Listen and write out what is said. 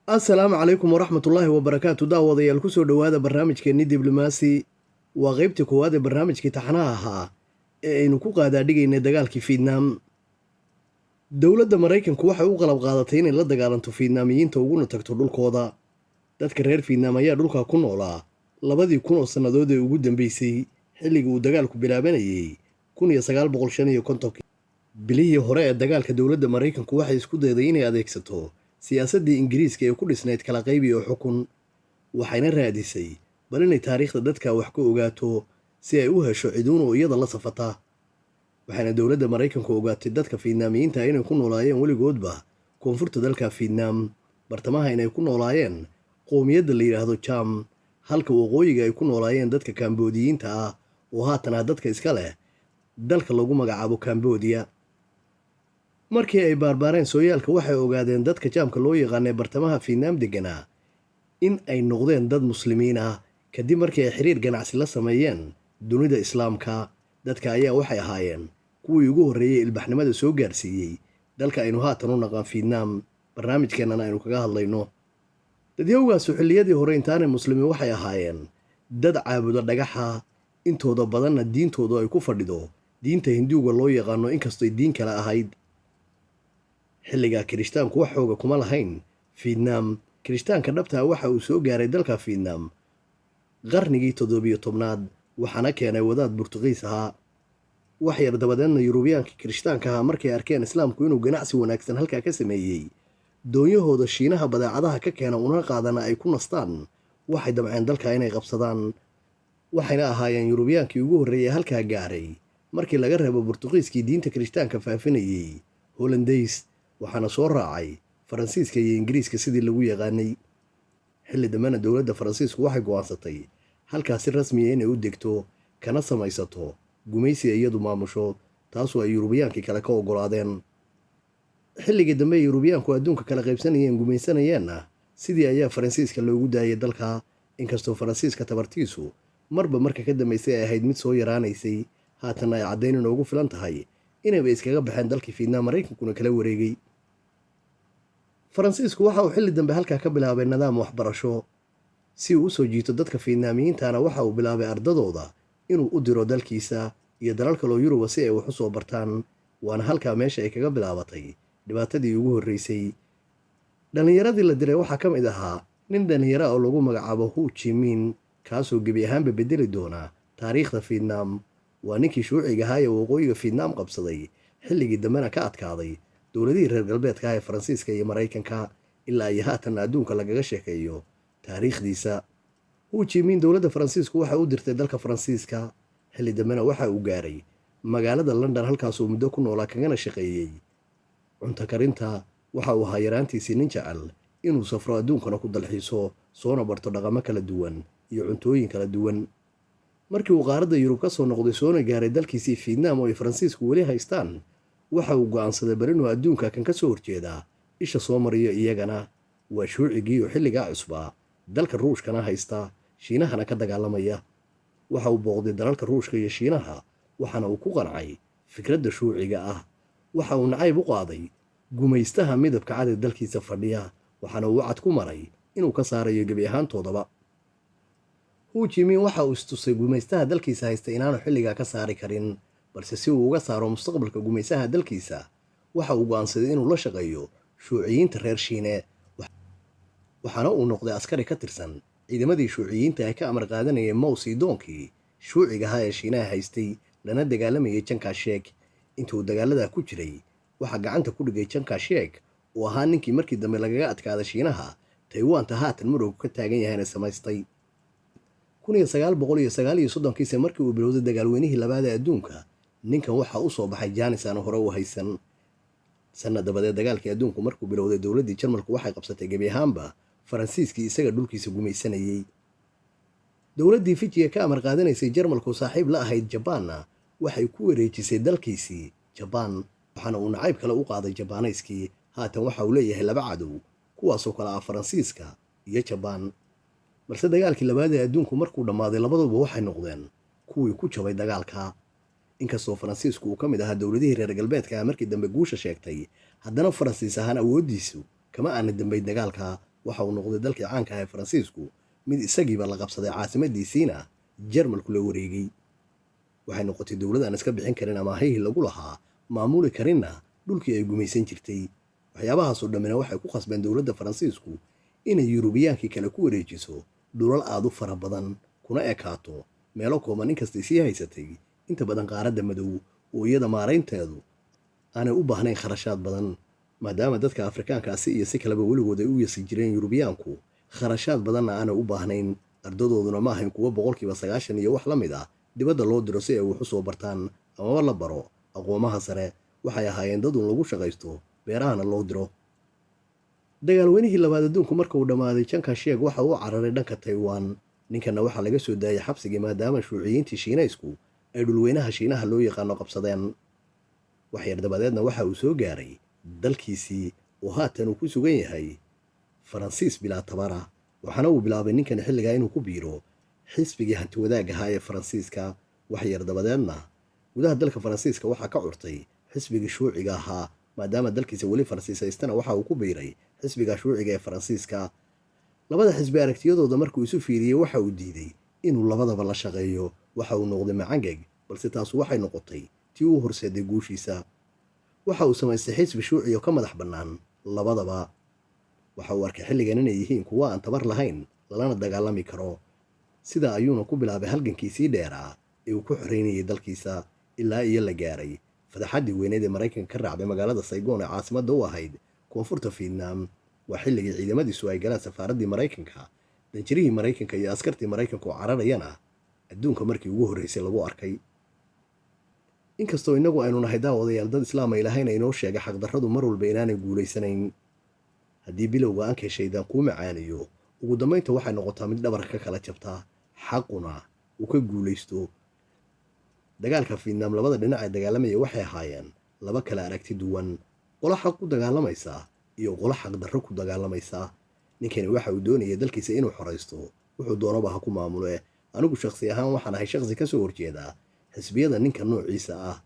Asalaamu calaykum waraxmatullaahi wabarakaatu. Daawadayaal, kusoo dhowaada barnaamijkeenni Diblomaasi. Waa qeybtii koowaad ee barnaamijkii taxanaha ahaa ee aynu ku qaadaadhigaynay dagaalkii Fiidnaam. Dowladda Maraykanku waxay u qalab qaadatay inay la dagaalanto Fiidnaamiyiinta uguna tagto dhulkooda. Dadka reer Fiidnaam ayaa dhulkaa ku noolaa 2000 oo sannadood ee ugu dambeysay, xilligii uu dagaalku bilaabanayay 1955-kii. Bilihii hore ee dagaalka, dowladda Maraykanku waxay isku dayday inay adeegsato siyaasaddii Ingiriiska ee ku dhisnayd kala qaybi oo xukun, waxayna raadisay bal inay taariikhda dadka wax ka ogaato si ay u hesho ciduun oo iyada la safata. Waxayna dowladda Maraykanku ogaatay dadka Fiidnaamiyiinta inay ku noolaayeen weligoodba koonfurta dalka Fiidnaam, bartamaha inay ku noolaayeen qowmiyadda la yidhaahdo Jam, halka waqooyiga ay ku noolaayeen dadka Kamboodiyiinta ah oo haatan ah dadka iska leh dalka lagu magacaabo Kamboodiya. Markii ay baarbaareen sooyaalka, waxay ogaadeen dadka Jaamka loo yaqaanay bartamaha Fiidnaam deganaa in ay noqdeen dad Muslimiin ah kadib markii ay xiriir ganacsi la sameeyeen dunida Islaamka. Dadka ayaa waxay ahaayeen kuwii ugu horreeyey ilbaxnimada soo gaarsiiyey dalka aynu haatan u naqaan Fiidnaam, barnaamijkeennana aynu kaga hadlayno. Dadyowgaasu xilliyadii hore intaanay Muslimiin waxay ahaayeen dad caabuda dhagaxa, intooda badanna diintoodu ay ku fadhido diinta Hinduuga loo yaqaano, inkastoy diin kale ahayd. Xilligaa Kirishtaanku wax xooga kuma lahayn Fiidnaam. Kirishtaanka dhabtaa waxa uu soo gaaray dalka Fiidnaam qarnigii 17aad, waxaana keenay wadaad Burtuqiis ahaa. Wax yar dabadeedna Yurubiyaankii Kirishtaanka ahaa markay arkeen Islaamku inuu ganacsi wanaagsan halkaa ka sameeyey, doonyahooda Shiinaha badeecadaha ka keena una qaadana ay ku nastaan, waxay damceen dalka inay qabsadaan. Waxayna ahaayeen Yurubiyaankii ugu horreeyay halkaa gaaray markii laga reebo Burtuqiiskii diinta Kirishtaanka faafinayey Holandays, waxaana soo raacay Faransiiska iyo Ingiriiska sidii lagu yaqaanay. Xilli dambena dowladda Faransiisku waxay go'aansatay halkaas si rasmiya inay u degto kana samaysato gumaysi iyadu maamusho, taasoo ay Yurubiyaankii kale ka oggolaadeen. Xilligii dambe ay Yurubiyaanku adduunka kala qaybsanayeen gumaysanayeenna, sidii ayaa Faransiiska loogu daayay dalka, inkastoo Faransiiska tabartiisu marba marka ka dambaysay ay ahayd mid soo yaraanaysay. Haatanna ay caddayn inoogu filan tahay inayba iskaga baxeen dalkii Fiidnaa, Maraykankuna kala wareegay. Faransiisku waxa uu xilli dambe halkaa ka bilaabay nidaam waxbarasho si uu usoo jiito dadka Fiidnaamiyiintana. Waxa uu bilaabay ardadooda inuu u diro dalkiisa iyo dalal kaloo Yuruba si ay wax u soo bartaan, waana halkaa meesha ay kaga bilaabatay dhibaatadii ugu horreysay. Dhallinyaradii la diray waxaa ka mid ahaa nin dhallinyaro oo lagu magacaabo Hu Jimin, kaasoo gebi ahaanba bedeli doona taariikhda Fiidnaam. Waa ninkii shuuciga ahaa ee waqooyiga Fiidnaam qabsaday, xilligii dambena ka adkaaday dowladihii reer galbeedka ah ee Faransiiska iyo Maraykanka, ilaa iyo haatanna adduunka lagaga sheekeeyo taariikhdiisa. Hu Jimin dowladda Faransiisku waxa u dirtay dalka Faransiiska. Xilli dambena waxa uu gaaray magaalada London, halkaasuu muddo ku noolaa kagana shaqeeyey cunto karinta. Waxa uu ahaa yaraantiisii nin jecel inuu safro, adduunkana ku dalxiiso, soona barto dhaqamo kala duwan iyo cuntooyin kala duwan. Markii uu qaaradda Yurub ka soo noqday soona gaaray dalkiisii Fiidnaam oo ay Faransiisku weli haystaan, waxa uu go'aansaday bal inuu adduunka kan ka soo horjeedaa isha soo mariyo iyagana. Waa shuucigii oo xilligaa cusbaa, dalka Ruushkana haysta, Shiinahana ka dagaalamaya. Waxa uu booqday dalalka Ruushka iyo Shiinaha, waxaana uu ku qancay fikradda shuuciga ah. Waxa uu nacayb u qaaday gumaystaha midabka cad ee dalkiisa fadhiya, waxaana uu wacad ku maray inuu ka saarayo gebi ahaantoodaba. Hu Jimin waxa uu istusay gumaystaha dalkiisa haysta inaanu xilligaa ka saari karin, balse si uu uga saaro mustaqbalka gumaystaha dalkiisa, waxa uu go'aansaday inuu la shaqeeyo shuuciyiinta reer Shiine, waxaana uu noqday askari ka tirsan ciidamadii shuuciyiinta ay ka amar qaadanayeen Mao Zedongkii shuuciga ahaa ee Shiinaha haystay, lana dagaalamayay Janka Sheek. Intuu dagaaladaa ku jiray, waxaa gacanta ku dhigay Janka Sheek oo ahaa ninkii markii dambe lagaga adkaaday Shiinaha, Taywaanta haatan murugku ka taagan yahayna samaystay. 1939-kiise, markii uu bilowday dagaalweynihii labaad ee adduunka, ninkan waxaa u soo baxay jaanis aan hore u haysan. Sanad dabadeed dagaalkii adduunku markuu bilowday, dowladdii Jarmalku waxay qabsatay gebi ahaanba Faransiiskii isaga dhulkiisa gumaysanayey. Dowladdii Fijiga ka amar qaadanaysay Jarmalku, saaxiib la ahayd Jabaanna, waxay ku wareejisay dalkiisii Jabaan, waxaana uu nacayb kale u qaaday Jabaanayskii. Haatan waxa uu leeyahay laba cadow, kuwaasoo kale ah Faransiiska iyo Jabaan. Balse dagaalkii labaad ee adduunku markuu dhammaaday, labaduba waxay noqdeen kuwii ku jabay dagaalka. Inkastoo Faransiisku uu ka mid ahaa dowladihii reer galbeedka ah markii dambe guusha sheegtay, haddana Faransiis ahaan awooddiisu kama aana dambayn dagaalka. Waxa uu noqday dalkii caanka ah ee Faransiisku mid isagiiba la qabsaday, caasimadiisiina Jarmalku la wareegay. Waxay noqotay dowlad aan iska bixin karin amaahihii lagu lahaa, maamuli karinna dhulkii ay gumaysan jirtay. Waxyaabahaasoo dhammina waxay ku khasbeen dowladda Faransiisku inay Yurubiyaankii kale ku wareejiso dhulal aad u fara badan, kuna ekaato meelo kooban, inkastay sii haysatay inta badan qaaradda madow oo iyada maaraynteedu aanay u baahnayn kharashaad badan, maadaama dadka Afrikaankaasi iyo si kaleba weligood ay u yasi jireen Yurubiyaanku, kharashaad badanna aanay u baahnayn. Ardadooduna ma ahayn kuwo 90% iyo wax la mid ah dibadda loo diro si ay wax u soo bartaan amaba la baro aqoomaha sare. Waxay ahaayeen dad uun lagu shaqaysto, beerahana loo diro. Dagaalweynihii labaad adduunku marka uu dhammaaday, Chiang Kai-shek waxa uu cararay dhanka Taiwan. Ninkanna waxaa laga soo daayay xabsigii, maadaama shuuciyiintii Shiinaysku ay dhulweynaha Shiinaha loo yaqaano qabsadeen. Waxyar dabadeedna waxa uu soo gaaray dalkiisii oo haatan uu ku sugan yahay Faransiis bilaa tabara. Waxaana uu bilaabay ninkan xilligaa inuu ku biiro xisbigii hantiwadaag ahaa ee Faransiiska. Waxyar dabadeedna gudaha dalka Faransiiska waxaa ka curtay xisbigii shuuciga ahaa. Maadaama dalkiisa weli Faransiis haystana, waxa uu ku biiray xisbiga shuuciga ee Faransiiska. Labada xisbi aragtiyadooda markuu isu fiiriyey, waxa uu diiday inuu labadaba la shaqeeyo. Waxa uu noqday macangeg, balse taasu waxay noqotay tii uu horseeday guushiisa. Waxa uu samaystay xisbi shuuci oo ka madax bannaan labadaba. Waxa uu arkay xilligan inay yihiin kuwo aan tabar lahayn, lalana dagaalami karo. Sidaa ayuuna ku bilaabay halgankiisii dheeraa ee uu ku xoreynayay dalkiisa, ilaa iyo la gaaray fadaxaddii weyneed ee Maraykanka ka raacday magaalada Saygoon ee caasimadda u ahayd koonfurta Fiidnaam. Waa xilligii ciidamadiisu ay galaan safaaraddii Maraykanka, danjirihii Maraykanka iyo askartii Maraykanka oo cararayana adduunka markii ugu horreysay lagu arkay. Inkastoo innagu aynu nahay, daawadayaal, dad Islaama, Ilaahayna inoo sheegay xaqdarradu mar walba inaanay guulaysanayn. Haddii bilowga aankay shaydaan kuu macaaniyo, ugu dambaynta waxay noqotaa mid dhabarka ka kala jabtaa, xaquna uu ka guulaysto. Dagaalka Fiidnaam labada dhinac ee dagaalamaya waxay ahaayeen laba kala aragti duwan, qolo xaq ku dagaalamaysa iyo qolo xaqdarro ku dagaalamaysa. Ninkani waxa uu doonayay dalkiisa inuu xoraysto, wuxuu doonaba ha ku maamule. Anigu shakhsi ahaan waxaan ahay shakhsi ka soo horjeeda xisbiyada ninka noociisa ah.